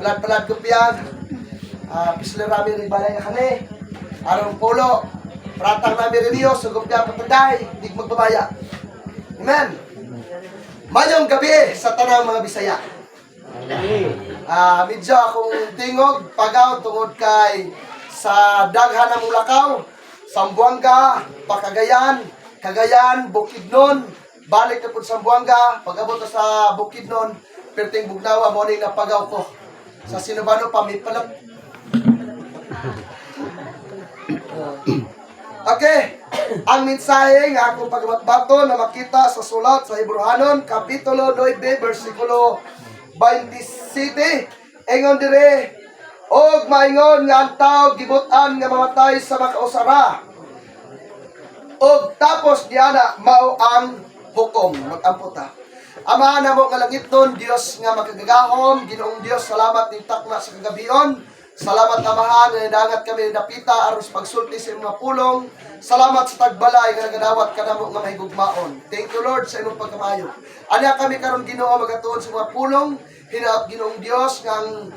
Palad-palad ko piyag. Pisli rami rin balay nga kani. Aron pulo. Pratang nami rin niyo, sugop ka patanday, di magbabaya. Amen. Mayong gabi sa tanang mga Bisaya. Medyo akong tingog pagaw tungod kay sa daghan ng lakaw, Sambuanga, Pacagayan, Cagayan, Bukidnon, balik na pud Sambuanga, pag-abot na sa Bukidnon, perting bugnawa mo ning napagaw ko. Sa Sinubano pa may palat. Okay, ang mensahe nga akong pagbatbato na makita sa sulat sa Hebreohanon, Kapitulo 9, versikulo 27. Ingon dire, og maingon nga ang tao gibut-an nga mamatay sa makausara. Og tapos diana mao ang hukom. Magampo ta. Ama namo nga langitnon, Dios nga makagagahom, Ginoong Dios, salamat ning takna sa kagabion. Salamat, Amahan, nga nidangat kami dapita aron sa pagsulti sa imong mga pulong. Salamat sa tagbalay nga nagadawat kanamo nga mahigugmaon. Thank you, Lord, sa imong pagkamayo. Anya kami karon, Ginoo, magatuon sa mga pulong. Hinaot, Ginoong Dios, nga ang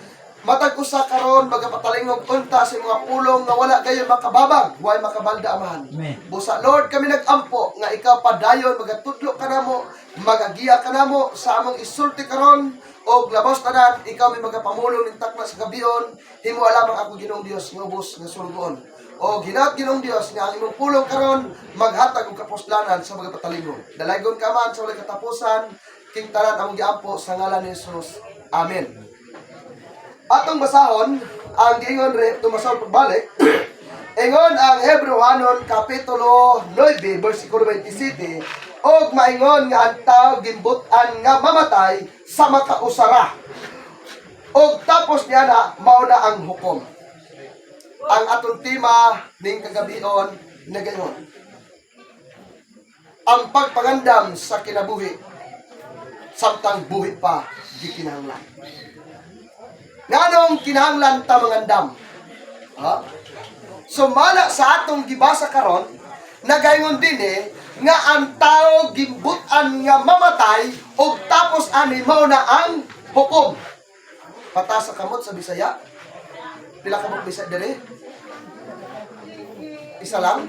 matag usa karon magapatalingog unta sa mga pulong nga wala gayon makababag, way makabalda, Amahan. Busa, Lord, kami nagampo nga ikaw padayon magatudlo kanamo, magagiya kanamo sa among isulti karon og labos tanan ikaw may magapamulong ning takna sa gabion. Himo lamang ako, Ginoong Dios, nga ubos nga sulugoon. O hinaot, Ginoong Dios, nga ang imong pulong karon maghatag og kapuslanan sa mga patalingog. Dalaygon ka man sa walay katapusan, king tanan among giampo sa ngalan ni Jesus. Amen. Atong basahon ang giingon re tumasol pagbalik. Ingon ang Hebreohanon kapitulo 9 bersikulo 27, og maingon nga ang tao gimbut-an nga mamatay sa makausara. Og tapos niya na mao na ang hukom. Ang atong tema ning kagabion nagayon: ang pagpangandam sa kinabuhi samtang buhi pa gikinahanglan. Nganong kinahanglan ta mangandam? Ha? Sumala sa atong gibasa karon, nagaingon din eh, nga ang tao gimbutan nga mamatay ug tapos ani mao na ang hukom. Pataas sa kamot sa Bisaya. Pila ka buok Bisaya diri? Isa lang?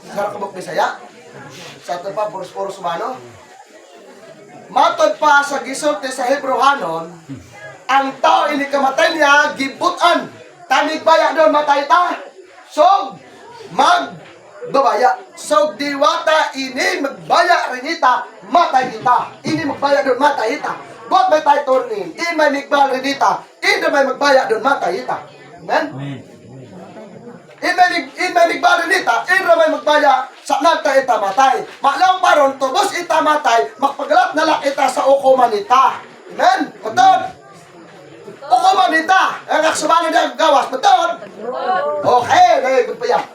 Isa ra ka buok Bisaya? Sa ato pa, puros-puros mano. Matod pa sa gisulti sa Hebreohanon, ang tao ini kamatay niya, gibutan. Tanig baya doon, matay ta. So, magbabaya. So, diwata ini magbaya rinita, matay kita. Ini magbaya doon, matay ita. Bot may title ni, ini may migbal rinita, ini may magbaya doon, matay ita. Amen? In may migbal rinita, in may magbaya, sa nagta ita matay. Malaw paron, tubos ita matay, makpagalat na lang ita sa ukuman ita. Amen? Matod! Ukuman ita. Ang aksumano niya gawas. Matod! Okay, nagigod pa yan.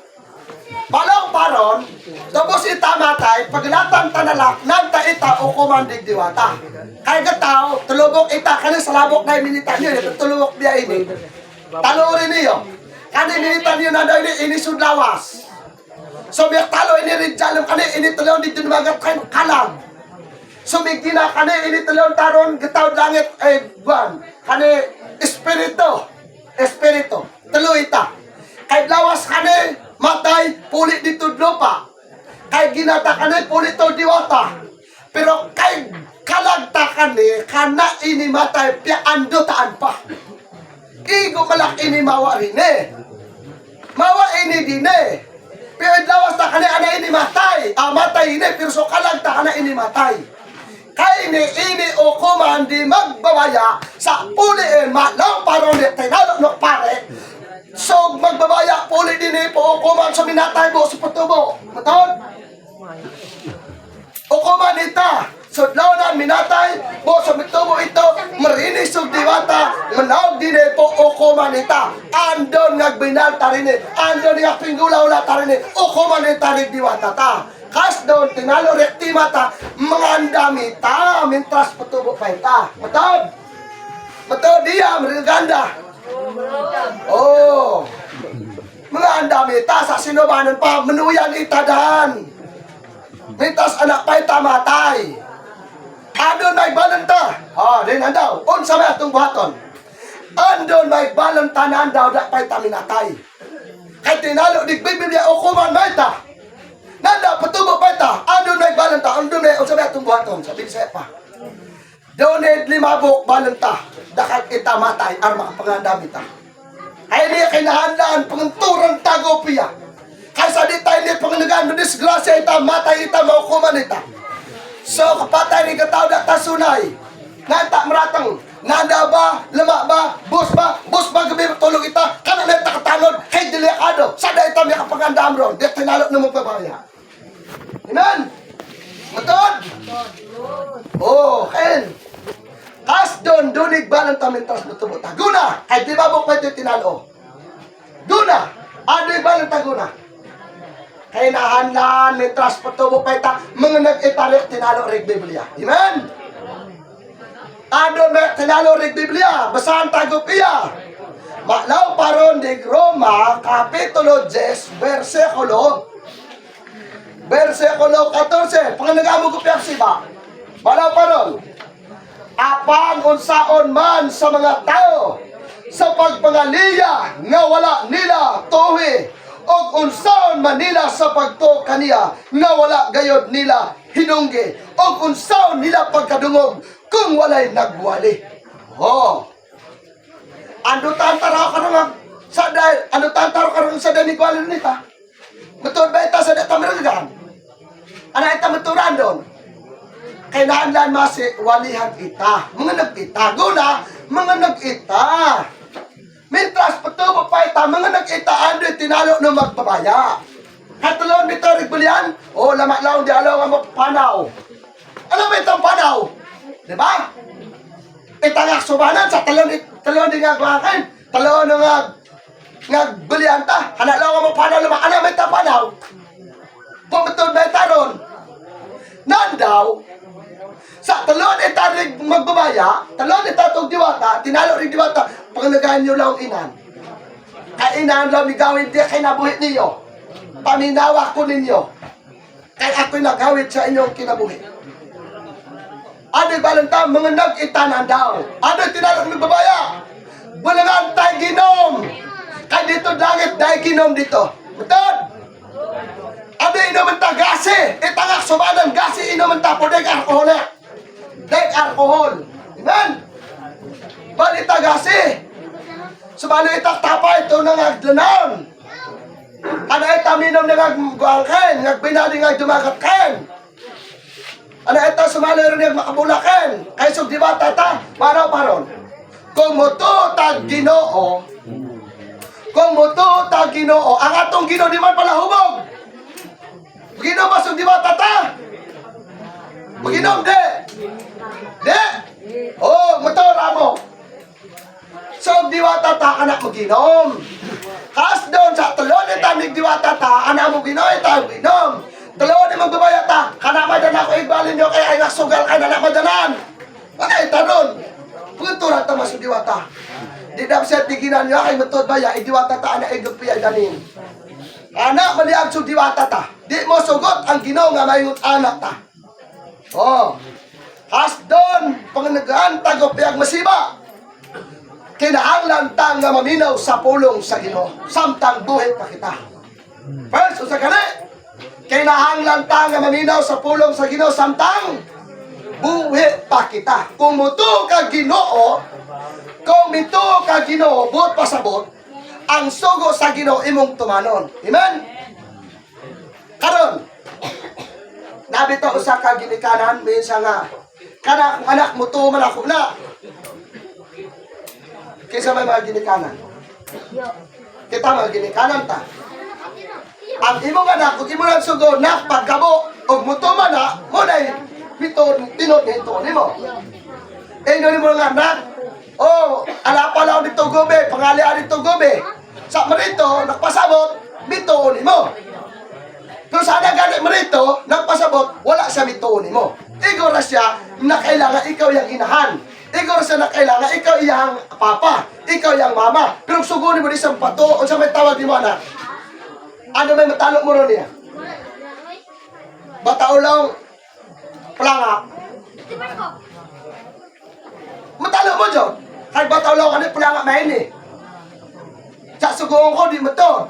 Malaw paron, tubos ita matay, paglatan tanalak, nanta ita ukuman digdiwata. Kaya gataw, tulubok ita, kani sa labok na iminita niyo, tulubok biya ini. Talurin niyo. Kani minita niyo na daw ini, ini sudlawas. So biyak talo ini rin kani ini tulon dito magat kay kalag. So migina kani ini tulon taron gitawd langit ay buwan. Kani espiritu. Espiritu. Tuloy ita. Kay lawas kani matay puli dito lupa. Kay ginata kani puli to diwata. Pero kay kalagta kani kana ini matay piando taan pa. Igo malak ini mawa rin eh. Mawa ini din eh. Pero lawas ta kani ana ini matay. Ah, matay ini pero so kalag ta kana ini matay. Kay ni ini o kuman di magbabaya sa puli eh malaw paron ni tinalo no pare. So magbabaya puli din eh po kuman sa minatay mo sa patubo. Matod? O kuman ita. So na minatay bo sa mitubo ito marinis og diwata manaog din eh po o kuman ita. Andon nga binalta rin eh. Andon nga pinggula ula ta rin eh. O kuman ita rin diwata ta. Kas doon tinalo rekti mata mga andami ta mintras patubo pa ita. Matod? Matod diya mariganda. Oh. Mga andami ta sa sinubanan pa manuyan ita dan. Mintas anak pa ita matay. Ano may balanta? Ha, din andaw. Unsa may atong buhaton? Andon may balon tanan daw da pa'y taminatay. Kay tinalo di Biblia o kuman may ta. Nanda patubo pa ta. Andon may balon ta. Andon may unsa may atong buhaton sa Bisaya pa. Donate limabok balon ta. Dakag ita matay arma pangandami ta. Ay di kinahanlaan pangunturan tago piya. Kaysa di tayo ni panganagan no disgrasya ita matay ita maukuman ita. So kapatay ni kataw da tasunay. Nanta maratang nanda ba, lama ba, bus ba, bus ba gabi tulog ita, kana na ita katanod, kay delikado, sada ita may kapangandam ron, di tinalo na magpabaya. Amen? Matod? Oh, kain. Kas doon, dunig ba ng tamintas mo tubo? Taguna! Kay di ba mo pwede tinalo? Guna! Ano ba ng taguna? Kay nahanlan, may trust patubo pa ita, mga nag-itarik tinalo rig Biblia. Amen? Ano may tinalo rig Biblia? Basahan tago piya. Malaw paron dig Roma, Kapitulo 10, versikulo 14. Panganagamo ko piyak siba. Malaw paron. Apan unsaon man sa mga tao sa pagpangaliya nga wala nila tuhi og unsaon man nila sa pagtuo kaniya nga wala gayod nila hinunggi og unsaon nila pagkadungog kung walay nagwali. Oh. Ano tantaraw ka nga sa dahil ano tantaraw ka sa dahil ni nita? Matuod ba ita sa dahil? Ano ita maturan doon? Kailangan masi walihan ita. Mga nag-ita. Guna, mga nag-ita. Mintras patubo pa ita, mga nag-ita, ando tinalo ng magbabaya. Katulon nito, Rigbulian, o lama lang, di alaw nga mapanaw. Ano ba itong panaw? Di ba? Ita nga subanan sa talon, talon di nga gwakan. Talon nga nga bulian ta. Hana lang nga mapanaw lama. Ano ba itong panaw? Pumatod ba ita ron? Nandaw, sa talon ita rin magbabaya, talon ita tog diwata, tinalo rin diwata, pangalagaan niyo lang ang inan. Kainan lang gawin di kinabuhi niyo. Paminawa ko ninyo. Kay ako'y nagawit sa inyong kinabuhi. Ano balanta mga nag-itanan daw? Ano tinalo ng magbabaya? Bulangan tayo ginom! Kay dito langit dahil ginom dito. Matod! Ano inuman ta gasi? Itangak subanan gasi inuman ta po dahil alkohol. Dahil alkohol. Amen? Balita gasi. Subalo itak tapa ito na ngaglanan. Ano ita minom na ngagguangken, ngagbinali nga dumagat ken. Ano ita sumalo rin nga makabulaken. Kay sug di ba tata, maraw paron. Kung muto tag Ginoo, kung muto tag Ginoo, ang atong Ginoo di man pala hubog. Ginoo ba sug di ba tata? Maginom de. De. Oh, motor amo. So diwata ta anak mo ginom. Kas doon sa tulon ni tanig diwata ta anak mo ginom ita ginom. Tulon ni magbabaya ta kana madan ako igbalin nyo kay ay nasugal kay na madanan. Ano ita ron? Puntura ta masu diwata. Di daw siya tiginan nyo kay matod baya idiwata ta anak igpiya danin. Anak maliag sa diwata ta. Di mo sugot ang Ginoo nga mayut anak ta. Oh. Hasdon panganagaan tago piyag masiba. Kinahanglan ta nga maminaw sa pulong sa Ginoo samtang buhi pa kita. First, usa kani. Kinahanglan ta nga maminaw sa pulong sa Ginoo samtang buhi pa kita. Kung mutuo ka Ginoo, kung mituo ka Ginoo, buot pasabot, ang sugo sa Ginoo imong tumanon. Amen? Karon, nabito usa ka ginikanan minsan nga kana akong anak mo tuo man ako na. Kinsa may mga ginikanan? Kita mga ginikanan ta. Ang imong anak kung imo lang sugo nak pagkabo og mutuman na mo nay mito tinod nito nimo. Eh nimo nga anak. Oh, ala pa lang dito gobe, pangali dito gobe. Sa marito nagpasabot mito nimo. Pero sana gani marito nagpasabot wala siya mito nimo. Igor na siya na kailangan ikaw yang inahan. Igor siya na kailangan ikaw iyang papa, ikaw iyang mama. Pero sugunin mo di isang pato, unsa may tawag nimo anak? Ano may matalo mo ron niya? Bataulong planga. Matalo mo dyan. Kay bataw lang kani pula nga main eh. Sa sugoon ko di motor.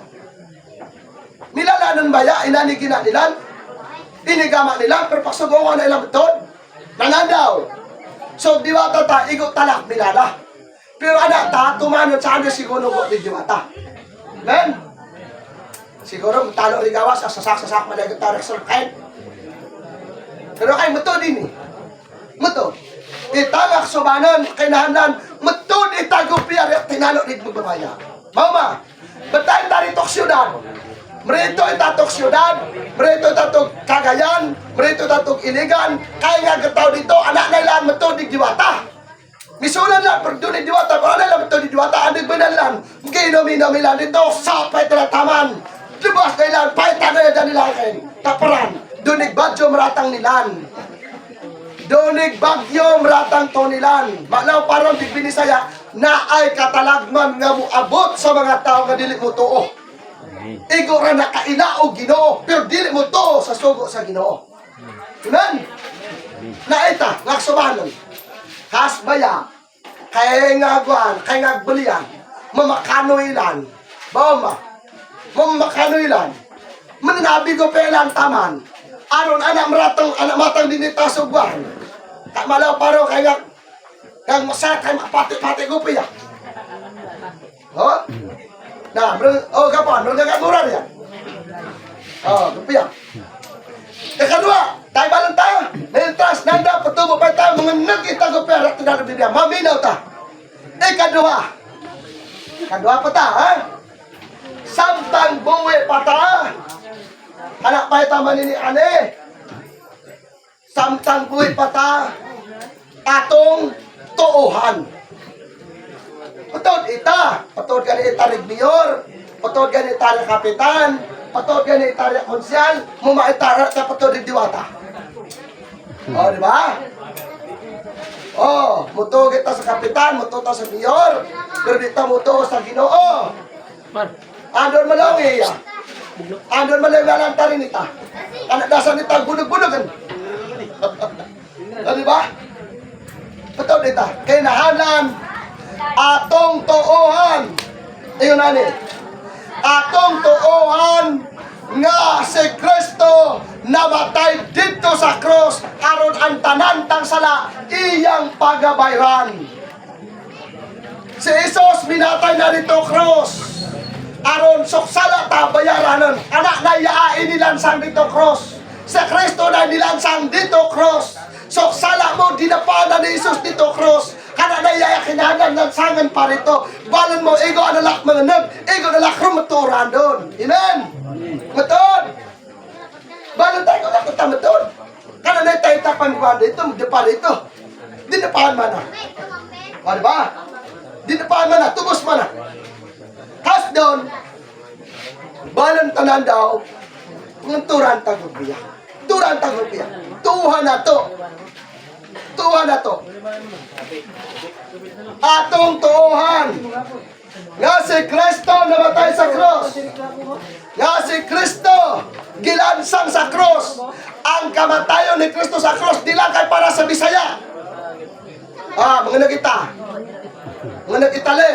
Nilalanon ba ya inani gina nilan? Inigama nila pero pagsugoon ko na ilang motor. Nanandaw. So diwata ta igo talak milala. Pero anak ta tumanod sa ano siguro ko di diwata. Men. Siguro talo rin gawas sa sasak-sasak malagot tarik sa kain. Pero kay mo din eh. Muto. Itangak subanon, kinahanlan, muto itago piya tinalo ni magbabaya. Mama, batayin tayo tok siyudad. Mrito itatok siyudad, mrito itatok Cagayan, mrito itatok Iligan, kaya nga gataw dito, anak na ilan muto di diwata. Misulan lang, pero doon di diwata, pero ano lang muto di diwata, ano ba na lang, ginom-inom ilan dito, sapay taman. Lubas na ilan, paita na yan nila akin. Taparan, dunig badyo maratang nilan. Dunig bagyo maratang tonilan. Malaw parang bigbinisaya na ay katalagman nga muabot sa mga tao nga dili mo tuo. Igo ra nakaila og Ginoo, pero dili mo tuo sa sugo sa Ginoo. Amen. Naita, ngaksubanon. Kasbaya, kay ngagwan, kay ngagbalian, mamakanoilan. Baoma, mamakanoilan. Mananabi ko pelan taman. Aron anak maratang anak matang dinita sugwan. Kamalaw paro kay nga kang masaya kay mapati-pati ko piya. Ho? Na, bro, oh kapan, bro nga niya. Oh, piya. Ikadua, tayo balang tayo. Mientras, nanda, patubo pa tayo, mga nagkita ko pera, tinalo Biblia. Maminaw ta. Ikaduha. Ikaduha pa ta, ha? Samtang buwi pa ta. Anak pa ita manini ane. Samtang buwi pa ta. Atong tuuhan. Patod ita. Patod gani ita rig mayor. Patod gani ita rig kapitan. Patod gani ita rig konsyal. Mumaitara ta patod rig diwata. O, di ba? Oh, muto kita sa kapitan, muto ta sa mayor, pero dito muto sa Ginoo. Andon malawi iya. Andon malawi alang tarin ita. Anak dasan ita bunog-bunogan. O, di ba? Patod ita. Kinahalan atong tuohan. Ayun ani. Atong tuohan nga si Kristo namatay dito sa cross aron ang tanan tang sala iyang pagabayran. Si Jesus minatay na dito cross. Aron suksala ta bayaranon. Anak na iyain nilansang dito cross. Sa Kristo na nilansang dito cross. Suksala mo dinapana ni Jesus dito cross. Kana na iya kinahanglan lansangan pa rito. Balon mo ego analak mga nag, ego nalak rumaturan doon. Amen. Matod. Balon tayo ko lang matod. Kana na tayo tapan ko dito, di pa dito. Dinapaan man na. O, di ba? Dinapaan man na, tubos man na. Tas doon, balon tanan daw, ng turan tagurbiya. Turan tagurbiya. Tuhan na to. Tuhan na to. Atong tuuhan. Nga si Kristo namatay sa cross. Nga si Kristo gilansang sa cross. Ang kamatayon ni Kristo sa cross di lang kay para sa Bisaya. Ah, mga nagita. Mga nagitali.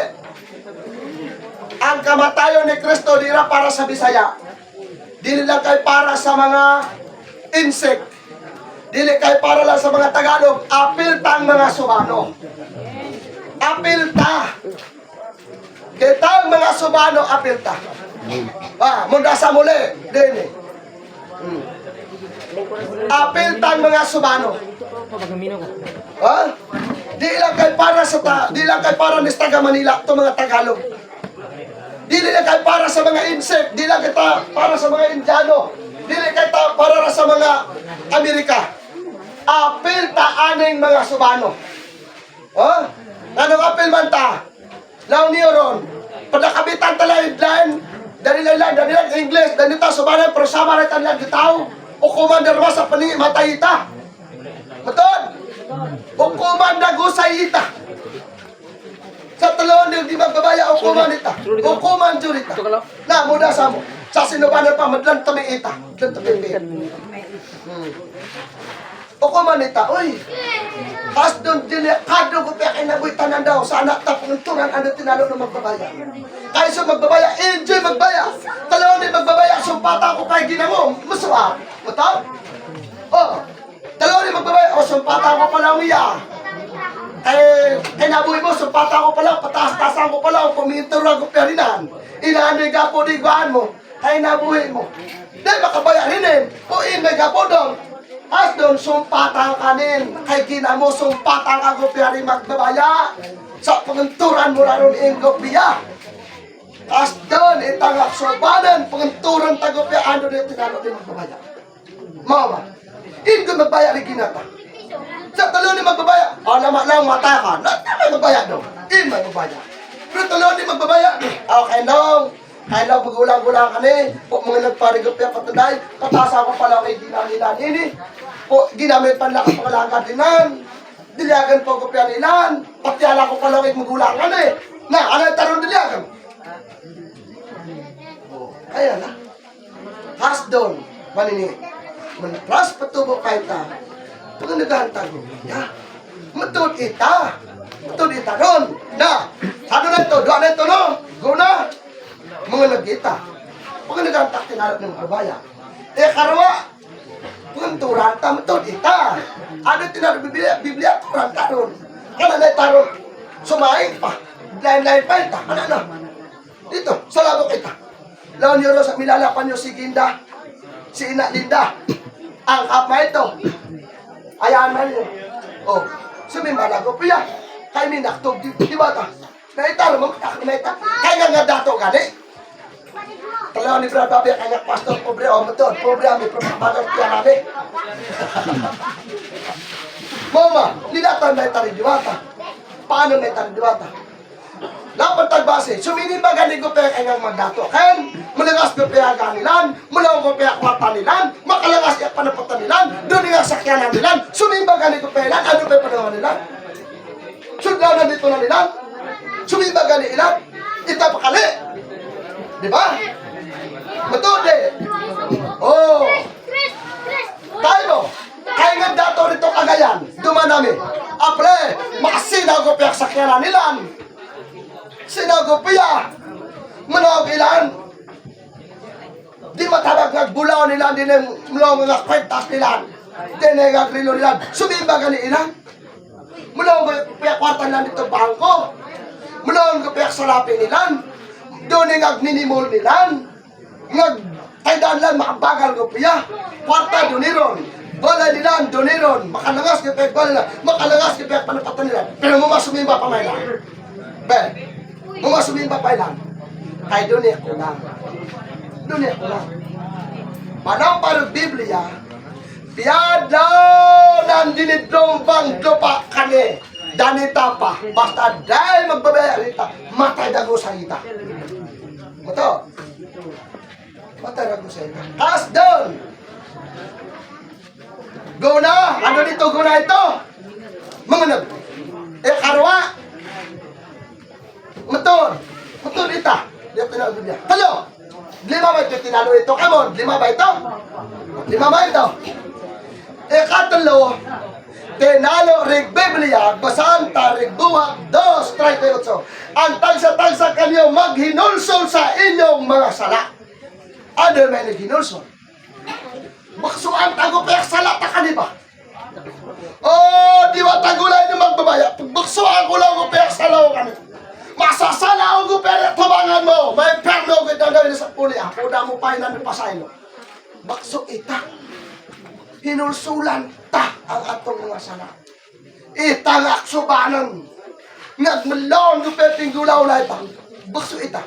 Ang kamatayon ni Kristo di ra para sa Bisaya. Dili lang kay para sa mga insect. Dili kay para lang sa mga Tagalog. Apil tang mga Subano. Apil ta. Kitang mga Subano apil ta. Ah, munda sa muli. Dini. Apil tang mga Subano. Ha? Di lang kay para sa ta, di lang kay para ni taga Manila to mga Tagalog. Dili lang kay para sa mga insect, di lang kita para sa mga Indiano, dili kay ta para ra sa mga Amerika. Apil ta aning mga Subano. Ha? Anong apil man ta? Law niyo ron. Pagkakabitan ta lang line, dali lang lang, dali lang English, dali ta Subano, pero sama ra tan lang gitaw. O commander ba sa paningi matay ita. Matod. O commander gusay ita. Sa talon di magbabaya o kuman ita. O kuman jud ita. Na muda sa mo. Sa sinubanan pa madlan tabi ita. Madlan tabi ita. O kumanita, oy. Kas doon dili, kado ko pa kinabuhi tanan daw sa anak ta pangunturan ano tinalo ng magbabaya. Kaya sa magbabaya, enjoy magbaya. Talon ni magbabaya, sumpata ko kay ginamo, muswa. Mutaw? Oh. Talon ni magbabaya, oh, sumpata ko pala ang iya. Kay kinabuhi mo, sumpata ko pala, pataas-tasan ko pala, pumintura ko perinan. Inaanoy gapo di guan mo, kay nabuhi mo. Di makabaya rin o imay gapo doon. As doon, sumpata kanin. Kay ginamo, sumpata ka ko piyari magbabaya. Sa panganturan mo raron inggo piya. As doon, itang aksobanan, panganturan tago piya, ano na tinalo di magbabaya. Mama, inggo magbaya rin ginata. Sa talo ni magbabaya, oh, lama lang mata ka. Na, may magbaya do. In may magbaya. Pero talo ni magbabaya, okay nong. Kaya lang magulang-gulang ka ni. Po mga nagparigo pa patanday. Patasa ko pala kay ginamilan ini. Po ginamit pan lang ang pangalaga dinan. Diliagan po ko pianilan. Patiala ko pala kay magulang ka ni. Na, ano tarong diliagan? Oh, kaya na. Hasdon, manini. Manatras patubo kay ta. Panganagahan tayo. Ya. Matod ita. Matod ita ron. Na. Ano na ito? Doa na ito no? Go na. Mga nagita. Panganagahan ta tinalap ng kabaya. Eh karwa. Panganturan ta matod ita. Ano tinalap Biblia? Biblia turan ta ron. Ano na itaron? Sumaing pa. Lain-lain pa ita. Ano na? Dito, sa labo kita. Laon niyo sa milalapan niyo si Ginda, si Ina Linda. Ang kapma ito. Ayan man yun. Oh, sumimbala ko piya. Kay mi naktog di bata. Naitaro mo naita. Kay nga nga dato gani. Talaw ni Brad Babi kay nga pastor pobre o motor, pobre ami propabagal piya nami. Mama, nilatan na itari diwata. Paano na itari diwata? Lapat tagbase, sumini ba gani ko pera kay nga magdato? Ken, malagas ko pera ganilan, malaw ko pera kwarta nilan, makalangas iya panapatan nilan, doon nga sakyanan nilan, sumimba gani ko pera, ano pa panawan nilan? Sudlaw na dito na nilan, sumimba gani ilan, itapakali. Di ba? Matude. Oh, tayo, kaya nga dato rito kagayan, dumanami. Apre, makasinaw ko pera sakyanan nilan. Sinagopiya! Manawag ilan! Di matabag nagbulaw nila, di na mulaw nga kwentas nila. Di na gagrilo nila. Sumimba gani ilan? Mulaw nga piya kwarta nila dito bangko. Mulaw nga piya salapi nila. Doon nga agninimol nila. Ngag taydan lang makabagal ko piya. Kwarta doniron. Bola nila, doniron. Makalangas ka piya bola. Makalangas ka piya panapatan nila. Pero mumasumimba pa may lang. Be, mumasumimba pa lang. Kay doon eh kulang. Doon eh kulang. Manang parang Biblia, piyadaw ng dinidlong bang lupa kani. Danita pa. Basta dahil magbabaya rita, matay dago sa ita. Mato. Matay dago sa ita. Kas doon. Go na! Ano dito? Go na ito! Mga nag... Eh, karwa! Motor! Motor ita! Dito tinalo Biblia. Talo! Lima ba ito tinalo ito? Come on! Lima ba ito? Lima ba ito? Ikatlo, tinalo rig Biblia, basahan ta rig buhat, 2:38. Ang tagsa-tagsa kanyo maghinulsol sa inyong mga sala. Ano may naghinulsol? Baksuan tago pa sala ta kaniba. Oh, di ba tagulay ng magbabaya? Pagbaksuan ko lang ko pa sala ko kani. Masasala ko pero tubangan mo. May perno ko gagawin sa puli. Ako na mo pa inan pasaylo. Bakso ita. Hinulsulan ta ang atong mga sala. Ita nga aksubanan. Nagmalon ko peping gulaw na ita. Bakso ita.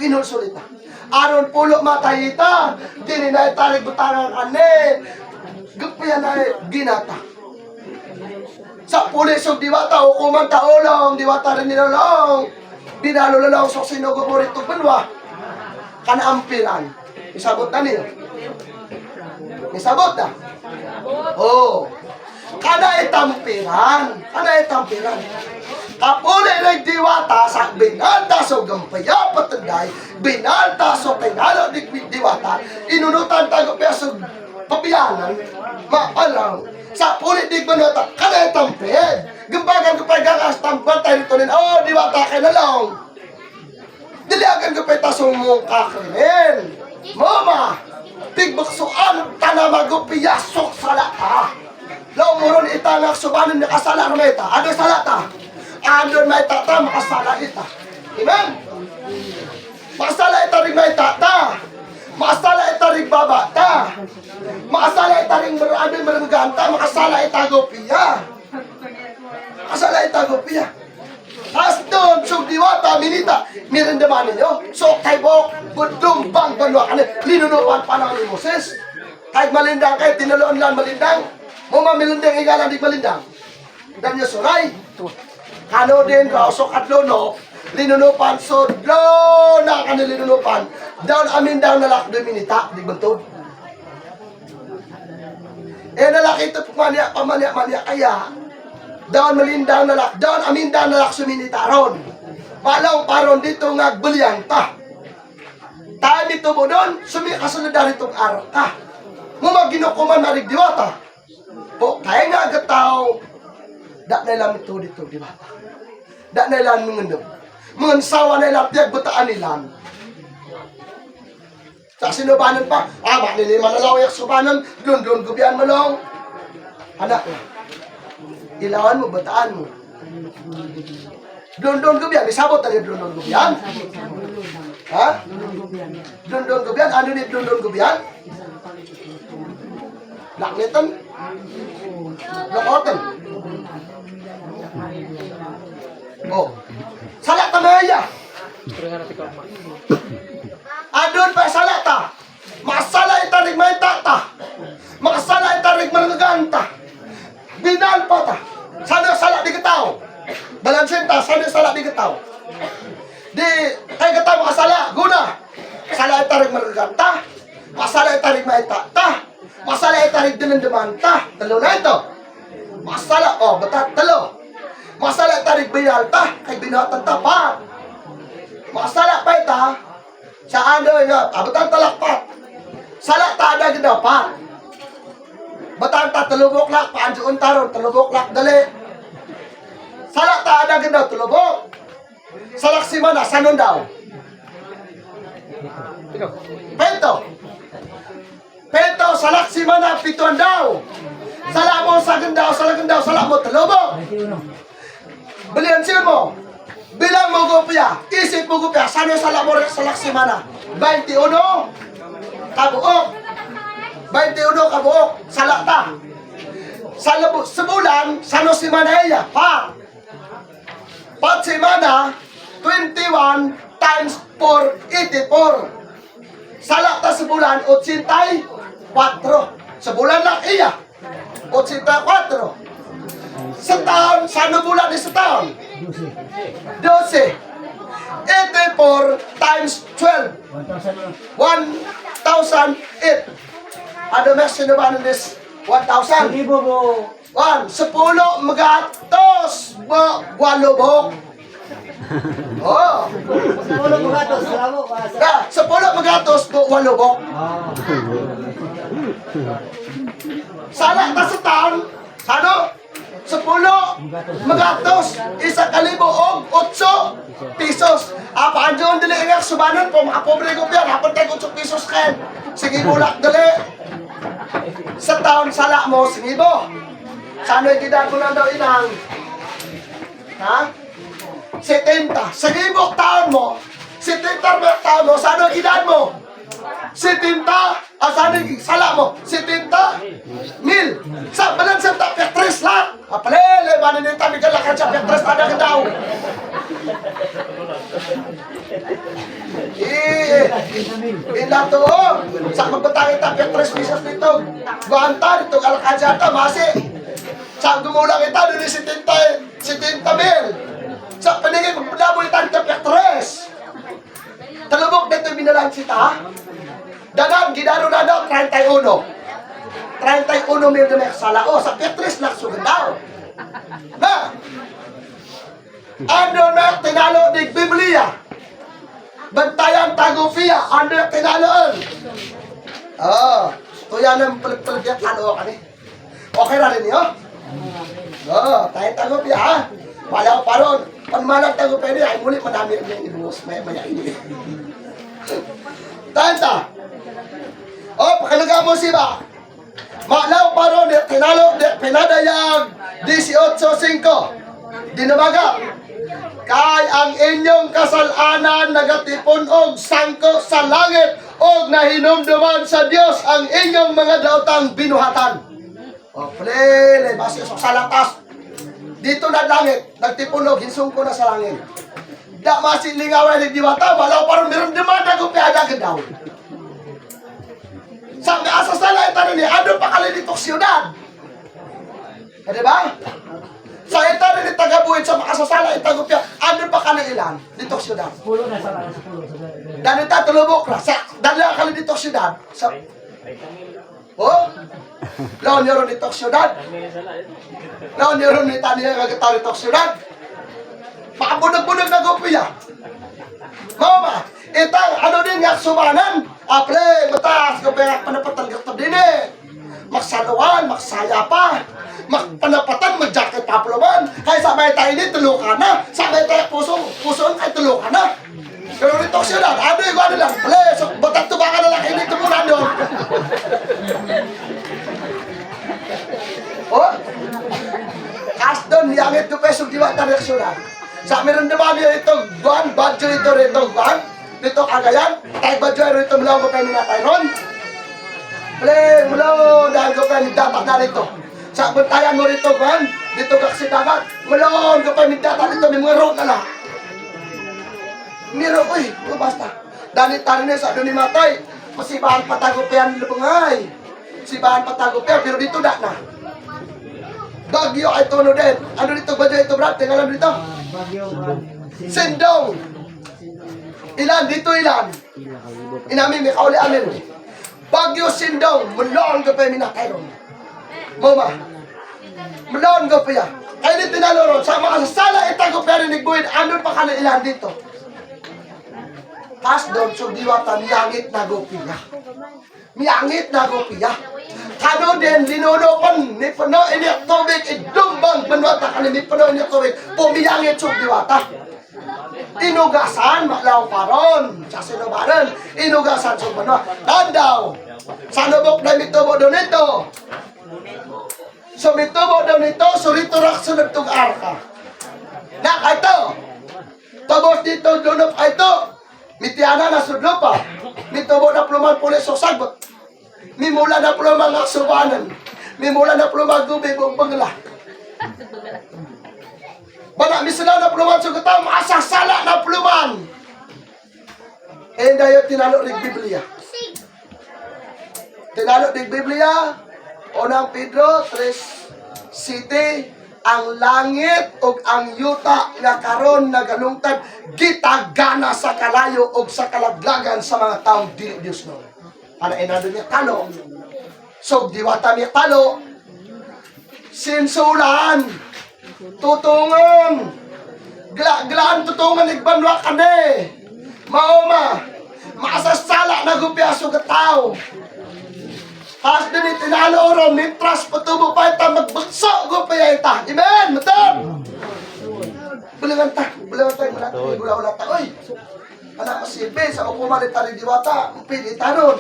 Ginulsul ita. Aron pulo matay ita. Dini na itarig butangan kani. Gupya na ginata. Sa pulis og diwata, hukuman taolong, diwata rin nilolong. Dinalo lolong sa sinugo mo rito banwa. Kanaampiran. Isabot na niyo. Isabot na. Oh. Kana itampiran. Kana itampiran. Kapuli ng diwata sa binalta so gampaya patanday, binalta so tinalo di diwata, inunutan tago peso pabiyanan, maalang. Sa pulit dig manota, kada tamped. Gambagan ko pa gangas tampan tayo dito nin. Oh, diwata kay na lang. Diliagan ko pa itasong mong kakrimen. Mama, tigbaksuan tanamagupiyasok sa lata. Laumuron itangak subanin ni kasala na ita. Ano sa lata? Ano may tata, makasala ita. Amen? Makasala ita rin may tata. Makasala ita rin baba ta. Makasala ita rin marami maraganta. Makasala ita gopiya. Makasala ita gopiya. As doon, sugdiwata, minita, mirindaman ninyo. So, kay Bok, budong bang banwa ka linunuan pa ng ni Moses. Kahit malindang kayo, tinuloon lang malindang. Muma milindang, igalan di malindang. Dam niyo suray. Kano din, rausok at luno, linunupan, sudlo na ka nilinunupan. Down amin down nalak dominita, di bantod. Eh nalaki ito, pamanya, pamanya, manya, kaya, down malindang nalak, down amin down nalak suminita ron. Malaw paron dito nga bulyang ta. Tayo nito mo doon, sumikasunod na itong arka. Mumag ginukuman marig diwata. Po, kaya nga agad tao, da na ilam ito dito, diwata. Da na ilan mga mga sawa na ilang tiyag bataan nilan. Sa sinubanan pa, ah, manilima na lang yak subanan, dun dun gubian mo lang. Anak, ilawan mo, bataan mo. Dun dun gubian, isabot tayo dun dun gubian. Ha? Dun dun gubian, ano ni dun dun gubian? Laknitan? Lakotan? Oh. Sala tamaya. Adon pa sala ta. Makasala itarig may tata. Makasala itarig managanta. Binal pa ta. Sana sala di kataw. Balansin ta, sana sala di kataw. Di kay kataw makasala, guna. Sala itarig managanta. Masala itarig may tata. Masala itarig dinandaman ta. Talo na ito. Masala, oh, bata, talo. Masala itarig binal ta. Kay binatan ta pa. Masala pa ita. Sa ano nga, abatan talakpat. Sala ta na gid pa. Batan ta tulubok lak, paanjoon taron, tulubok lak dali. Sala ta na gid tulubok. Salak si mana sanon daw. Pento. Pento salak si mana pituan daw. Sala mo sa gandaw, sala gandaw, sala mo tulubok. Balian siya mo. Bilang mo gupya, isip mo gupya, sano sa mo sa laksi mana? 21 kabuok. 21 kabuok, salata. Sa, labu, sa bulan, sano si Manaya? Pa. Pat si Mana, 21 times 4, 84. Salata sa bulan, 84. Sa bulan lang iya, 84. Sa taon, sa ano bulan sa taon? 12. 84 times 12. 1,008. Ano mas sinubanan this? 1,000. Libo mo. 1. Sepulo magatos bo walo bok. Oh. Sepulo magatos. Salamu. Na, sepulo magatos bo walo bok. Ah. Sala ta sa taon. Sano? Sepulo magatos 1,008 pesos. Apa anjon dili nga subanon po mga pobre ko piyan hapon tayo 8 pesos ken. Sige bulak dali. Sa taon sala mo singibo. Sano gidan ko lang daw inang? Ha? 70. Sa gibok taon mo, 70 mo taon mo, sano gidan mo? 70, ah, sano sala mo? 70 mil. Sa balan sa ta Petres la. Apalele maninita mi gala ka sa Petres tada ka daw. Eh, ila to oh. Sa magbatang ita Petres pesos dito. Guanta dito alakadya ta masi. Sa gumulang ita dun 70 70 mil. Sa paningin magdamo ita dito Petres. Talubok dito binalan sita. Danan gidaro na daw 31. 31 mil na sala o sa Petres lang sugandaw. Na. Ano na tinalo ni Biblia? Bantayan tagufia, ano na tinaloon? Ah, tuya ng paligpaligya talo ka ni. O Okay ra rin niyo? Oh, tayo tago piya ha. Wala ko paron. Panmalang tago pa ay muli madami rin yung ibuhos. Maya maya ini. Tanta. Oh, pakalaga mo si ba. Malaw paron di tinalo di pinadayag 18:5. Dinumaga. Kay ang inyong kasalanan nagatipon og sangko sa langit og nahinumduman sa Dios ang inyong mga daotang binuhatan. O, plele, base sa salatas. Dito na langit, nagtipon og hinsungko na sa langit. Da masilingawan ni diwata, wala pa rin meron demanda kung piada ka daw. Sa may asa sa langit, ano ni, ano pa kali dito siyudad? Eh, di ba? Sa ita rin ni tagabuhit sa makasasala, itagupya, ano pa kali ilan dito siyudad? Pulo na sa pulo. Dali ta tulubok na. Sa dala kali dito siyudad. Sa Oh? Laon niyo ron dito siyudad. Laon niyo ron ni tani nga gataw dito siyudad. Makabunag-bunag na gupya. Mama, itang ano din nga sumanan. Aple, mataas ko pera panapatan ka din eh. Maksaluan, maksaya pa. Makpanapatan, magjacket pa pluman. Kaya sabay tayo ni tulo ka na. Sabay tayo puso, puso kay tulo ka na. Pero rito siyudad, ano yung ano lang, ple, so, batat tuba ka na lang, hindi tumulan doon. Oh? Kas doon, niyangit ko peso, di ba tareksyonan? Sa meron naman niya ito, guan, badyo ito rito, guan, dito kagayan, tayo badyo rito, mula ko kayo na tayo ron. Ple, mula dahil ko kayo dapat na rito. Sa bantayan mo rito, guan, dito ka kasi dagat, mula ko kayo data dito, may mga road na lang. Miro, uy, oh, basta. Dali tali na sa doon ni Matay. Masibahan patago pa yan lubungay. Sibahan patago pa yan, pero dito da na. Bagyo ay tono din. Ano dito bagyo ito, Brad? Tingnan dito. Bagyo. Sindong. Ilan? Dito ilan? Inamin, may kauli amin. Bagyo Sindong. Mulon ko pa yung minatay ron. Mama. Mulon ko pa yan. Kaya ni tinalo ron. Sa mga sasala, itago pa rin nagbuhin. Ano pa kala ilan dito? Tas doon, so diwata, miyangit na gopiya. Miyangit na gopiya. Kano din, linunupan, ni puno ini tubig, idumbang, banwata kani, ni puno ini tubig, pumiyangit so diwata. Inugasan, maklaw paron, sa sinubaran, inugasan so banwa. Tandaw, sa lubok na mitubo doon ito. So mitubo daw nito, surito rak sunod tong arka. Na, ito, Tabos dito, lunop ay ito. Mitiana na sudlo pa. Mitubo na pluman pulis o sagot. Mimula na pluman nga subanan. Mimula na pluman gubi buong bangla. Bala, misala na pluman sugutam, asasala na pluman. Eh, dayo tinalo rin Biblia. Tinalo rin Biblia, unang Pedro 3 City, ang langit ug ang yuta nga karon nagalungtad gitagana sa kalayo ug sa kalaglagan sa mga taong dili Dios no. Para inado niya talo. So diwata niya talo. Sinsulan. Tutungan. Gla-glaan tutungan igbanwa kani. Maoma. Maasasala na gupyaso ka tao. Has din itinalo ron, ni trust patubo pa ita, magbagso go pa ita. Amen! Matod! Bulangan ta, bulangan ta, wala ta, wala wala ta. Oy! Anak masibi, sa ukuman ni Tari Diwata, pili tanon.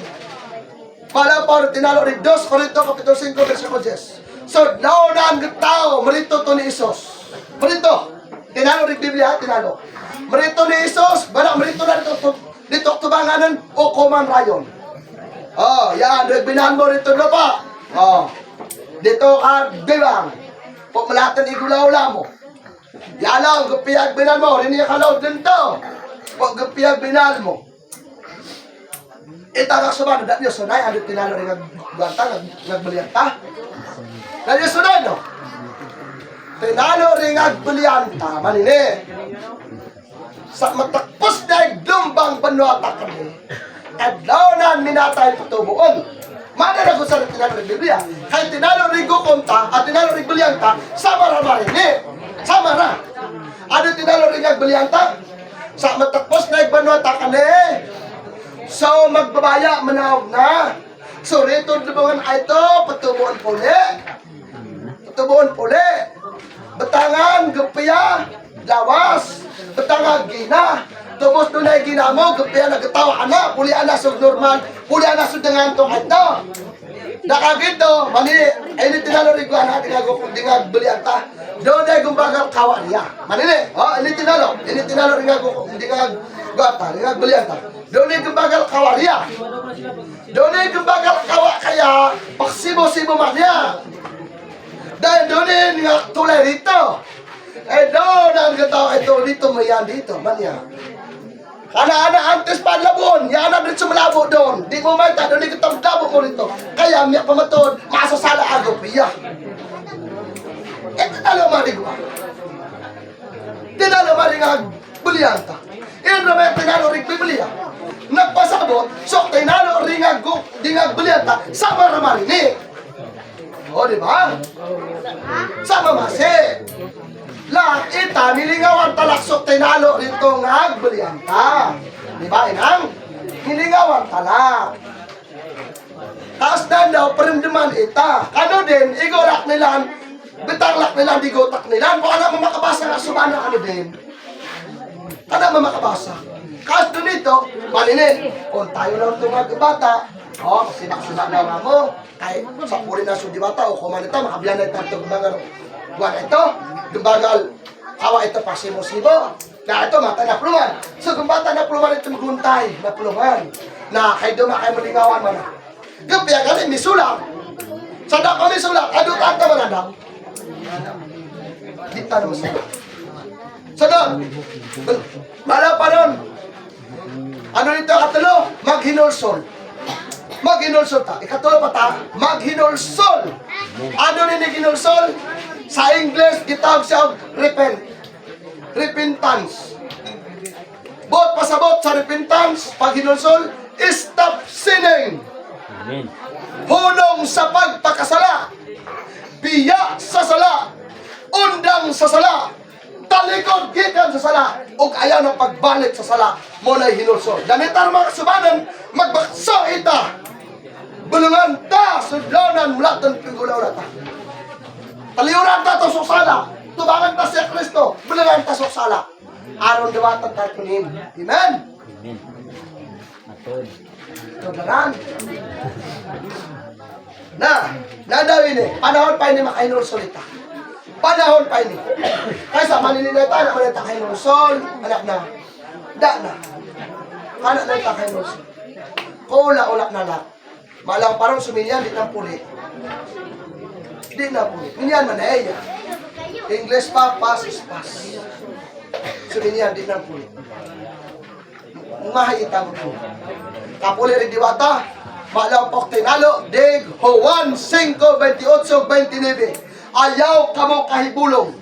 Pala pa rin tinalo ni 2 Corinto Kapitulo 5, versikulo 10. So, nauna ang tao, marito to ni Isos. Marito! Tinalo ni Biblia, tinalo. Marito ni Isos, bala, marito na dito, dito tubanganan, ukuman rayon. Oh, yan, binahan mo rito na pa. Oh. Dito ka, bibang. Pumalatan igulaw mo. Yalaw, gupiyag binan mo. Rin niya kalaw dito. Pag gupiyag binan mo. Ita ka sumano, dati niyo sunay, ano tinalo rin nagbuwanta, nagbaliyanta. Dati niyo sunay, no? Tinalo rin nagbaliyanta, manini. Sa matakpos na iglumbang banwata kami, adlaw na minatay patubuon. Mana na ko sa tinalo rin Biblia. Kay tinalo rin gukunta at tinalo rin bulyanta, sama ra marini. Sama ra. Ano tinalo rin nagbulyanta? Sa matakpos na igbanwata kami. So magbabaya manawag na. So rito lubungan ay ito, patubuon puli. Patubuon puli. Batangan, gumpiya, lawas. Batangan, gina. Tubos dunay gina mo, gumpiya nagatawa ka na. Puli na sug normal, puli na sug dengan tong ito. Nakagito, mali, ay ni tinalo rin ko anak, tingago kung dingag bali anta. Doon ay gumbagal kawa niya. Manini, oh, ini tinalo rin ako kung dingag gata, dingag bali anta. Doon ay gumbagal kawa niya. Doon ay gumbagal kawa kaya, paksibo-sibo man niya. Dahil doon ay nga tulay rito. Eh doon ang gataw ito dito mayan dito man niya. Ana-ana antes pa labon, yana dito malabo doon. Di mo man ta doon kita labo ko rito. Kaya miya pamatod, masasala ago piya. Eh tinalo marigwa. Tinalo maringag bulyanta. Iyon na tinalo ring Biblia. Nagpasabot, so tinalo ringag dingag bulyanta sama ramarini. O, di ba? Sama masi. Lahat ita, nilingawan talaksok tinalo rito nga bulyanta. Di ba, inang? Nilingawan talak. Taas na daw, parimdaman ita. Ano din, igolak nilan, bitanglak nilan, digotak nilan. Kung alam mo makabasa nga, sumana ano din. Kada mo makabasa. Kaso doon ito, malinin, kung tayo lang itong bata, oh, sinak-sinak na nga mo, kay sa puri na sudi bata, o kumanita, makabiyan na itong mga buwan ito, dumbagal, hawa ito pasimo-sibo, na ito, mata na pluman. So, kung bata na pluman, ito maguntay na pluman, na kay duma kay malingawan man. Gapya gani, misulat. Sa dako misulat, adot ata man adam. Di ta na masulat. So doon, mala pa nun. Ano nito katulo? Maghinulsol. Maghinulsol ta. Ikatulo pa ta, maghinulsol. Ano ni ginulsol? Sa English, gitawag siya og repent. Repentance. Bot pasabot sa repentance, pag hinulsol, stop sinning. Amen. Hunong sa pagpakasala, biya sa sala, undang sa sala, talikod gikan sa sala, ug ayaw ng pagbalik sa sala, mo na'y hinulsol. Danitar mga kasubanan, magbakso ita, bulungan ta, sudlonan, mulatan, pigulaw na ta. Taliyuran ta to sala, tubangan ta si Kristo, bulungan ta sala. Aron dawatan ta kunin. Amen. Amen. Matod. Tudaran. Na, nadawin eh. Panahon pa ini makainulsol ita. Panahon pa ini. Kaysa maninila ita, anak man ita kainulsol, anak na. Da na. Anak na ita kainulsol. Kula-ulak na lang. Malang parang sumilyan, di na puli. Di na puli. Minyan man na iya. English pa, pass is pass. Sumilyan, di na puli. Mahayita mo po. Kapuli rin diwata. Malampok tinalo. Dig Juan 5, 28, 29. Ayaw kamo kahibulong.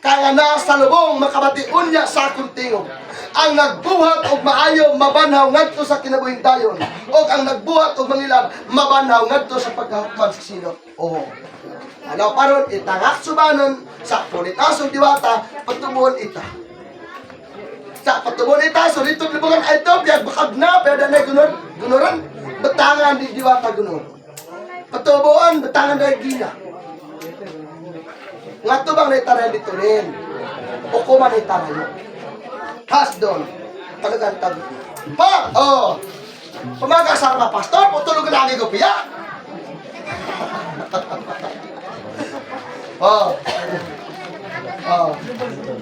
Kaya na sa lubong makabati unya sa akong tingog. Ang nagbuhat og maayo mabanhaw ngadto sa kinabuhing dayon. Og ang nagbuhat og mangilab mabanhaw ngadto sa pagkahukman sa silot. Oo. Ano paron itangak subanon sa pulitasong diwata patubuon ita. Sa patubon ita, so dito libungan ay ito, biyag bakag na, pero na gunor, gunoran, batangan di diwata gunor. Patubuan, batangan na gina. Nga to bang naitarayan dito rin? O kuma naitarayo? Has doon, talagang tag. Pa! Oh! Pumagasar ka, pastor, putulog lagi ko piya. Oh. Oh.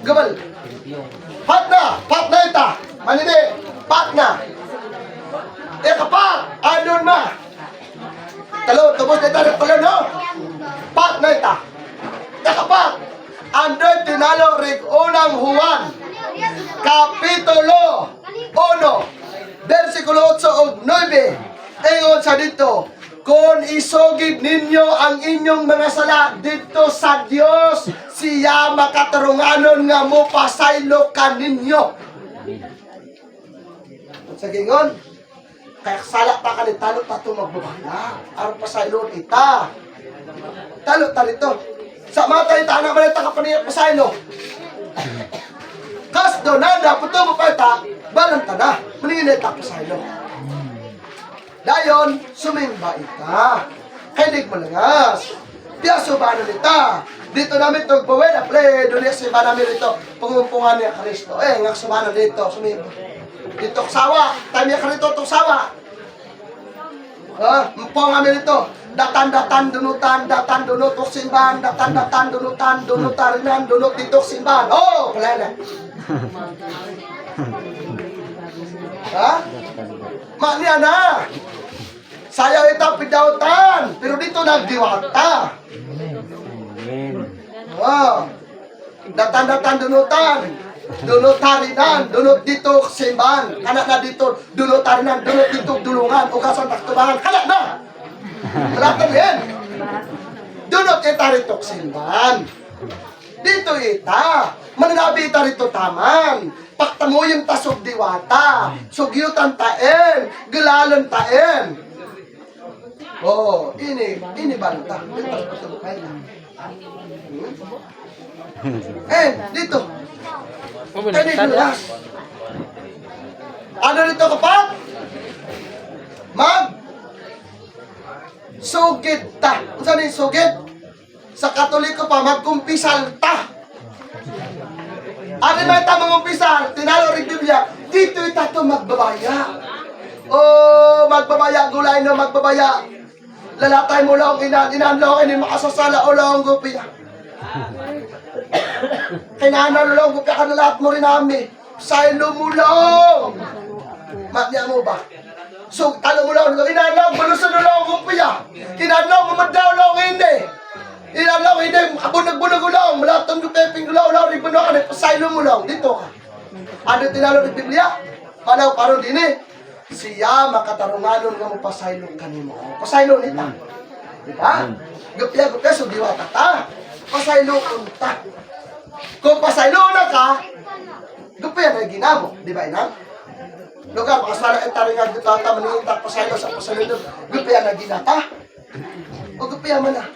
Gabal. Pat na! Pat na ita! Manini! Pat na! E kapat! Anon ma! Talo, tubos na ita, talo no? Pat na ita! E kapat! Andoy tinalo rig unang Juan, Kapitulo 1, versikulo 8 ug 9. Ingon sa dito, kung isugid ninyo ang inyong mga sala dito sa Dios, siya makatarunganon nga mo pasaylo kaninyo. Sa gingon, kaya sala ta kani talo ta to magbabala. Aron pasaylo ita. Talo ta nito. Sa mata ita anak man ita kapaniya pasaylo. Kas do nada puto mo pa ita, balanta na. Maningin ita pasaylo. Dayon, sumimba ita. Kailig mo langas. Piyaso ba na nita? Dito namin ito, buwena, pre, doon niya simba namin dito, pangumpungan niya Kristo. Eh, nga sumana dito, sumib. Dito sawa, tayo niya karito itong sawa. Ha? Mpong amin ito. Datan-datan, dunutan, datan, dunot, simbahan, datan, datan, dunutan, dunutarinan, dunot, dito, simbahan. Oh, wala na. Ha? Mania na. Sayaw ito, pidautan. Pero dito nagdiwata. Amen. Oh. Datan-datan, dunutan. Dunutarinan, dunot dito, simbahan. Kanak na dito, dunutarinan, dunot dito, dulungan. Ugasan, taktubangan. Kanak na! Wala yan. Dunot ita rito, simbahan. Dito ita. Mananabi ita rito taman. Paktamuyin ta sug diwata. Sugyutan taen. Gilalon taen. Oh, ini, ini banta. Dito, patubukay na. Eh, dito. Kani dulas. Ano dito kapat? Mag sugid ta. Unsa ni sugid? Sa Katoliko pa magkumpisal ta. Ano may ta mangumpisal? Tinalo rin Biblia. Dito ita to magbabaya. Oh, magbabaya gulay no magbabaya. Lalatay mo lang inan inan lang ini makasasala o lang gupiya. Kinanan lang gupiya ka na lahat mo rin nami. Saylo mo lang. Matnya mo ba? So, talo mo lang, inalaw, balusan mo lang gupiya. Kinalaw, mamadaw lang hindi. Inalaw, hindi, abunag-bunag lang, malatong gupeping gulaw, law, rin ka, pasaylo mo lang, dito ka. Ano tinalo ng Biblia? Palaw, karon din eh. Siya makatarunganon nga mo pasaylo kanimo. Pasaylo nita. Di ba? Gupya, gupya, so diwata ta. Pasaylo unta. Kung pasaylo na ka, gupya na ginamo. Di ba inang? Lugar, makasala ang taringan dito ta, maninta, pasaylo sa pasaylo. Gupya na ginata. O gupya man na.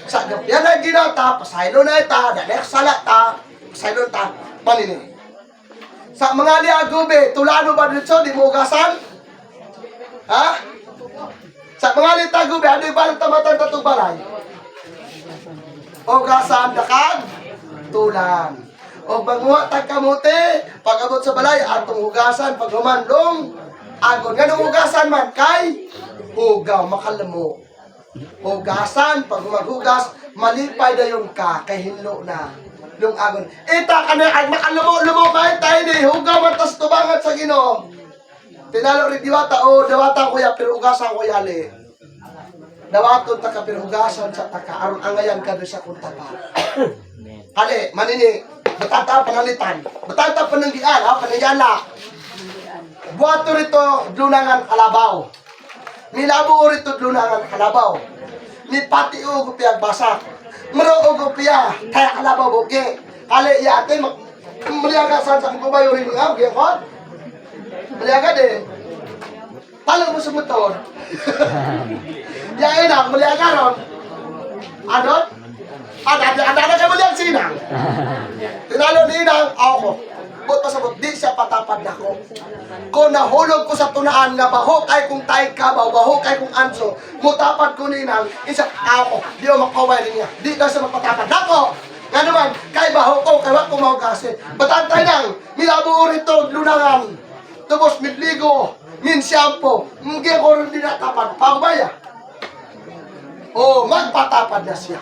Sa gupya na ginata, pasaylo na ita, dalek sala ta, pasaylo ta, manini. Sa mga liagube, tulano ba dito, di mo ugasan? Ha? Sa mga litagube, ano yung balang tamatan tatong balay? Ugasan dakag, tulan. O banguha tag kamote, pag-abot sa balay, atong hugasan, pag humanlong, agon. Ganong hugasan man, kay hugaw, makalamo. Hugasan, pag humaghugas, malipay dayon ka, kay hinlo na. Lung agon. Ita ka na, ay makalamo, lumo, kahit tayo ni, hugaw man tas tubangan sa Ginoo. Tinalo rin diwata, o diwata kuya, pero hugasan ko yali. Dawaton ta ka, pero hugasan sa taka, aron angayan ka doon sa kuntapa. Amen. Hali, manini, batata panalitan, batata pananggian, ha, panangyala. Buhato rito, dunangan kalabaw. Milabo rito, dunangan kalabaw. Ni pati o gupia basak. Maro o gupia, kaya kalabaw buki. Hali, yate, maliaga saan sa kumayo rin nga, kaya ko? Maliaga de. Talo mo sa motor. Yain na, maliaga ron. Ano? Ada, ada, ada, ada, kayo maliag sinang. Tinalo ni Inang, ako. Bot pasabot, di siya patapad nako. Kung nahulog ko sa tunaan nga bahok ay kung tay kabaw, bahok ay kung anso, mutapad ko ni Inang, isa, ako, di ako makaway rin niya. Di na siya magpatapad nako. Nga naman, kay bahok ko, kay wak ko mahugasin. Batantay nang, milabo rito, lunangan. Tubos, midligo, min shampoo, mungkin ko rin dinatapad. Pambaya. Oh, magpatapad na siya.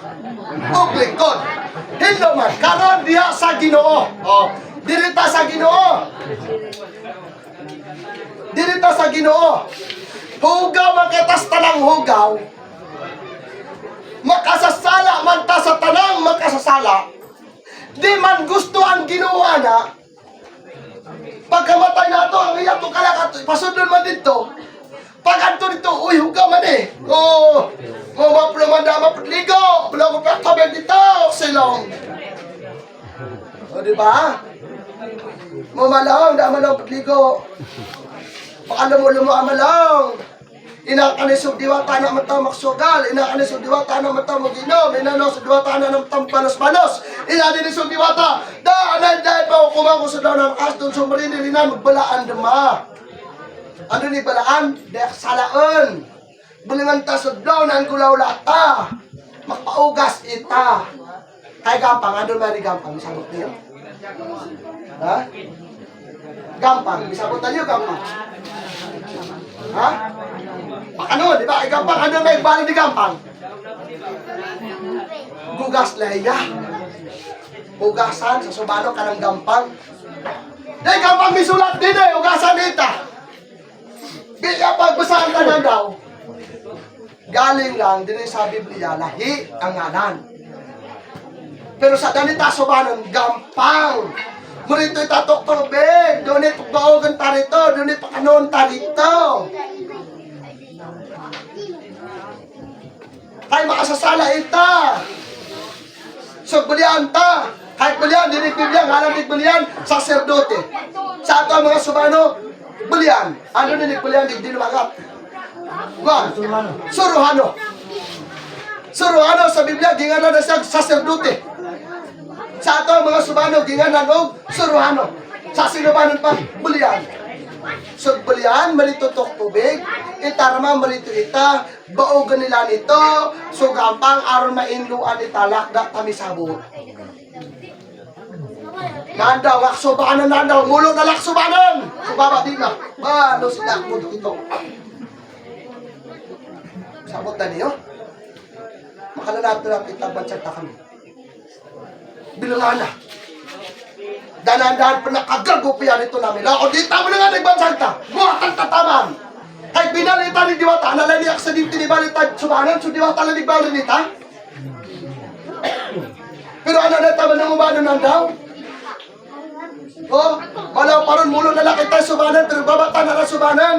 Og lingkod. Hinlo man karon diha sa Ginoo. Oh, diri ta sa Ginoo. Diri ta sa Ginoo. Hugaw man katas tanang hugaw. Makasasala man ta sa tanang makasasala. Di man gusto ang Ginoo ana. Pagkamatay nato ang iya to kalak pasudlon man dito. Pag anto dito, uy, hugaw man eh. Oo. Oh, mo man na mapligo. Wala ko pa tabi dito, silong. O, di ba? Mo malong, da malong pagligo. Baka lumulumo ang malong. Inakanisog diwata na mata maksugal, inakanisog diwata na mata maginom, inanosog diwata na ng tampanos-panos, inaninisog diwata, da anay dahil pa kumang sa daw ng aston sumarinilinan, magbalaan dama. Ano ni balaan? Dek salaan. Bulingan ta sa daw na ang gulaw lata. Magpaugas ita. Kay gampang, ano may gampang? Misabot niyo? Ha? Gampang, misabot na niyo gampang. Ha? Ano, di ba? Ay, gampang, ano may balo ni gampang? Gugas na iya. Hugasan sa subano ka ng gampang. Di gampang misulat din eh, hugasan ita. Di ka pagbasahan ka na daw. Galing lang din sa Biblia, lahi ang ngalan. Pero sa ganita subanon, gampang. Murito itatok tubig, doon ito baogan ta rito, doon ito kanon ta rito. Kay makasasala ita. So, bulian ta. Kahit bulian, dinig Biblia, ngalan dig bulian, saserdote. Sa ato ang mga subano, bulian. Ano dinig bulian, dig dinumagat. Guan, suruhano. Suruhano sa Biblia, ginganan na siya saserdote. Sa ato ang mga subano, ginganan og suruhano. Sa sinubanon pa, bulian. So, bulian, malitutok tubig, itarma, malito ita, baogan nila nito, so gampang aron mainluan italak, da kami sabot. Nandaw, laksubanan nandaw, mulo na laksubanan! Subaba di na, balo sila ko dito. Sabot na niyo? Makalalato lang itang bansyanta kami. Bilangana. Dahan-dahan pa nakagago pa yan ito namin. Ako di tama na nga nagbansanta. Buhatang tataman. Kay binalita ni Diwata, analay ni aksidente ni balita, subanan, so Diwata lang ni nita. Pero ano na tama nang umano nandaw? Oh, malaw paron mulo na lang kita subanan, pero babata na lang subanan.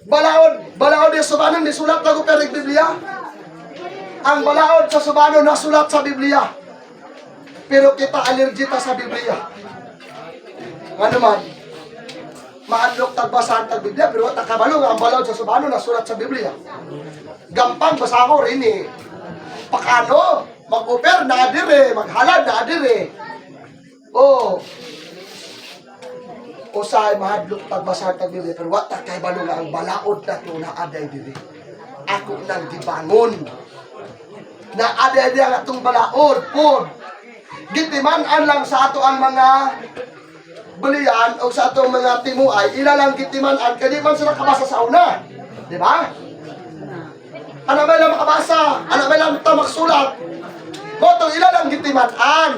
Balaod, balaod yung subanan, nisulat na ko pero Biblia. Ang balaod sa subanon nasulat sa Biblia. Pero kita allergy ta sa Biblia. Ano man, maadlok tagbasahan tag Biblia, pero ta kabalo nga ang balaod sa subano nasulat sa Biblia. Gampang basa ko rin eh. Pakano, mag-oper na dire, maghalad na dire. Oh. Usahay mahadlok tagbasahan tag Biblia, pero wa ta kabalo nga ang balaod na to na aday dire. Ako nang gibangon. Na aday ang atong balaod, pod. Gitiman-an lang sa ato ang mga bulian o sa atong mga timuay, ila lang gitiman-an, kaya di man sila kabasa sa una. Di ba? Ano may lang makabasa? Ano may lang tamaksulat? Motong ila lang gitiman-an.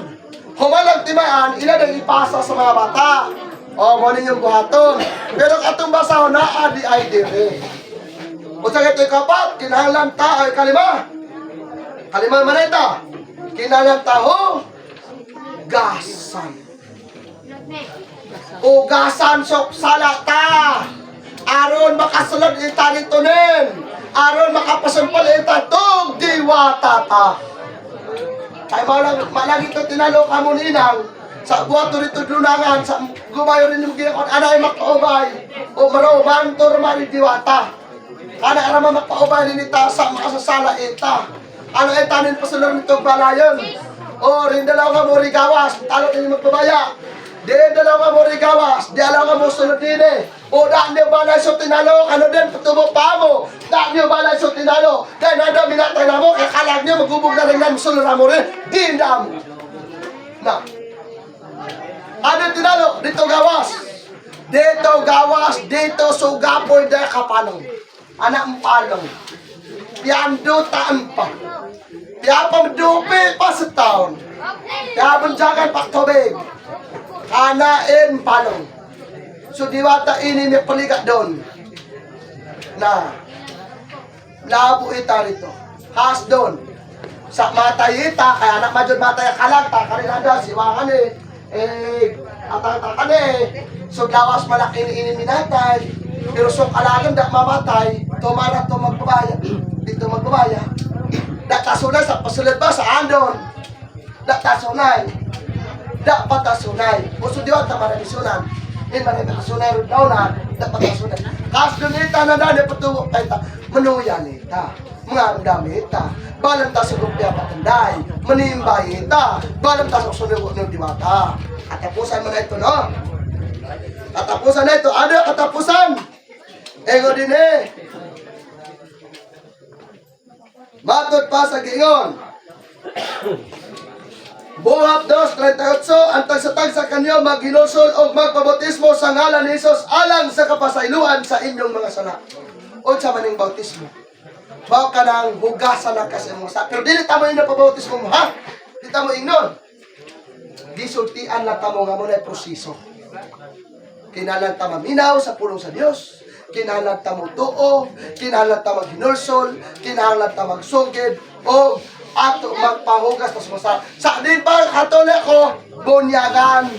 Humalang timaan, ila lang ipasa sa mga bata. O, mo ninyong buhaton. Pero ang atong basahon, naa di ay dire. O sa ito ikapat, kinahanglan ta ay kalima. Kalima man ita. Kinahanglan ta ho, gasan. Ugasan sok salata. Aron makasulod ita nito nin. Aron makapasampal ita tug diwata ta. Kay malang malagi to tinalo ka mo ninang sa buwato rito dunangan sa gumayo rin yung ginakon anay makaubay o maro mantor mari diwata. Kana arama makaubay rin ita sa makasasala ita. Ano ita nin pasulod nito balayon. O rindalaw nga mo rigawas talo ninyo magbabaya. Di dalawa mo rigawas, di alaw nga mo sunod din eh. O daan niyo balay so tinalo, ano din, patubo pa mo. Daan niyo balay so tinalo. Kaya nanda minatay na mo, kaya kalag niyo, magubog na rin lang, sulod na mo rin. Di na mo. Na. Ano tinalo? Dito gawas. Dito gawas, dito sugapoy de kapalong. Anak ang palong. Piando taan pa. Piapang dupi pa sa taon. Piapang jagan paktubig. Kanain palong. So diwata ini may paliga doon. Na labo ita rito. Has doon. Sa matay ita, kaya anak majud matay kalag ta kanila daw siwangan eh. Eh atang eh. So gawas malaki ni ini minatay. Pero so kalagan da mamatay, tumara to magbabaya. Dito magbabaya. Da kasunay sa pasulod ba sa andon. Da kasunay da patasunay. Uso di wata maramisunan. In maramisunan ro daw na da patasunay. Kas dunita na dani patubo kay ta manuya nita. Mga dami ita. Balam ta sa gupya patanday. Manimbay ita. Balam ta sa sunugo ng diwata. Katapusan mo na ito, no? Katapusan na ito. Ano yung katapusan? Ego din eh. Matod pa sa giingon. Buhat 2:38, ang tagsa-tagsa kanyo maghinulsol og magpabautismo sa ngalan ni Hesus alang sa kapasayloan sa inyong mga sala. Unsa man ning bautismo? Mao ka nang hugasan na ka sa imong sa. Pero dili ta mo yung napabautismo mo, ha? Di ta mo ingnon. Gisultian lang ta mo nga mo na proseso. Kinahanglan ta maminaw sa pulong sa Dios. Kinahanglan ta mo tuo, kinahanglan ta maghinulsol, kinahanglan ta magsugid o ato magpahugas tas masa. Sa din pa Katoliko, bunyagan.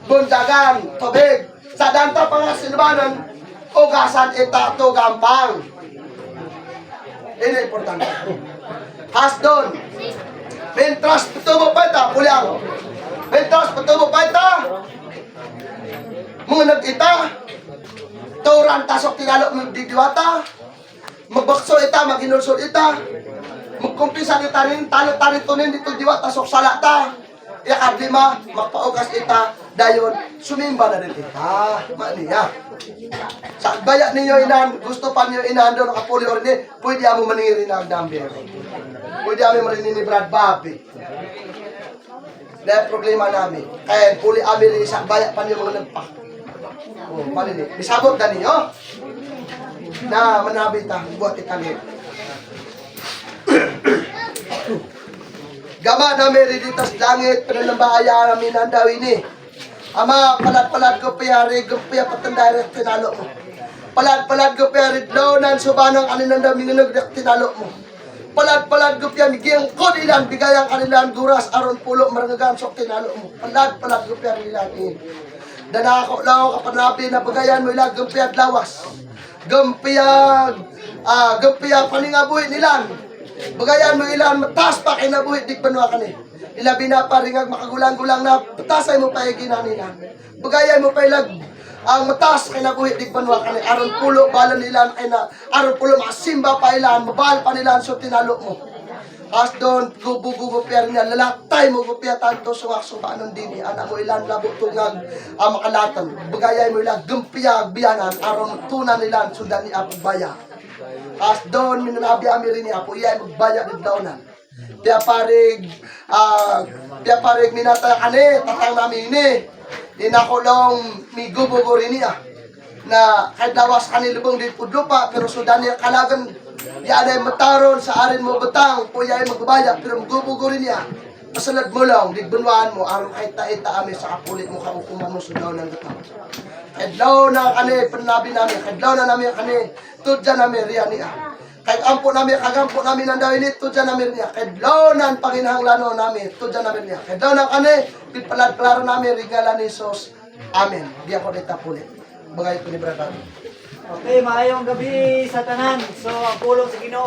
Bunyagan, tubig. Sa danta pa nga sinubanan, ugasan ita to gampang. Ini importante. Hasdon. Mentras patubo pa ita, pulyang. Mentras patubo pa ita, mga nag-ita, turan tasok tinalo magdidiwata, magbakso ita, maginulsol ita, magkumpisa ita rin, talo tarin tunin dito diwata, sok salata, ikablima, magpaugas ita, dayon, sumimba na rin ita, maniya. Sa baya ninyo inan, gusto pa ninyo inahan doon, nakapuli or hindi, pwede amo maningiri na ang number. Pwede amo maningiri ni Brad Bobby. Dahil problema namin. Kaya puli amin rin sa baya pa niyo mga nagpa. Oh, manini. Misabot na ninyo. Na manabi ta, buhat itali. Gama na may dito sa langit, pananambaya namin ang dawin ni. Ama, palad-palad ko piyari, gumpiya patandari tinalo mo. Palad-palad ko piyari, launan, subanang kanilang dami nga nagdak tinalo mo. Palad-palad ko piyari, giyang ko nilang, bigayang kanilang guras, aron pulo, marangagan, sok tinalo mo. Palad-palad ko piyari nilang in. Danako lang ako kapanabi na bagayan mo ilang gumpiya at lawas. Gumpiya, gumpiya paningabuhi nilang. Bagayan mo ilan, matas pa kinabuhi, di banwa ka ni. Ilabi na pa ringag makagulang-gulang na, patasay mo pa igina nila. Bagayan mo pa ilag, ang matas kinabuhi, di banwa ka ni. Aron pulo, bala nila, ay na, aron pulo, makasimba pa ilan, mabahal pa nila, so tinalo mo. As doon, gubo-gubo piya niya, lalatay mo gupiya tanto sungak subanon dini, anak mo ilan labo tungag ang makalatan. Bagayay mo ilan, gumpiya, biyanan, aron tunan nilan, sudan ni Apo Baya. As doon, minanabi ami rin niya, Apo, iya magbaya ng daunan. Tiya parig minata kani, tatang namin ini. Inakulong mi gubo rin niya na kahit lawas kanilubong di pudlo pa pero sudan niya kalagan yan ay mataron sa arin mo batang puya ay magbabaya pero magubugo rin niya pasalad mo lang digbunwaan mo aron kahit taita ami sa kapulit mo kaukuman mo sudaw ng gataw kadlaw na kani panabi namin kadlaw na namin kani tudya namin riya niya kahit ampo namin kagampo namin ang dawin tudya namin niya kadlaw na ang panginahanglan namin tudya namin niya kadlaw na kani pipalad klaro namin regala ni Jesus. Amen. Di ako dita pulit bagay ko ni Brad Bobby. Okay, maayong gabi sa tanan. So, ang pulong sa Ginoo.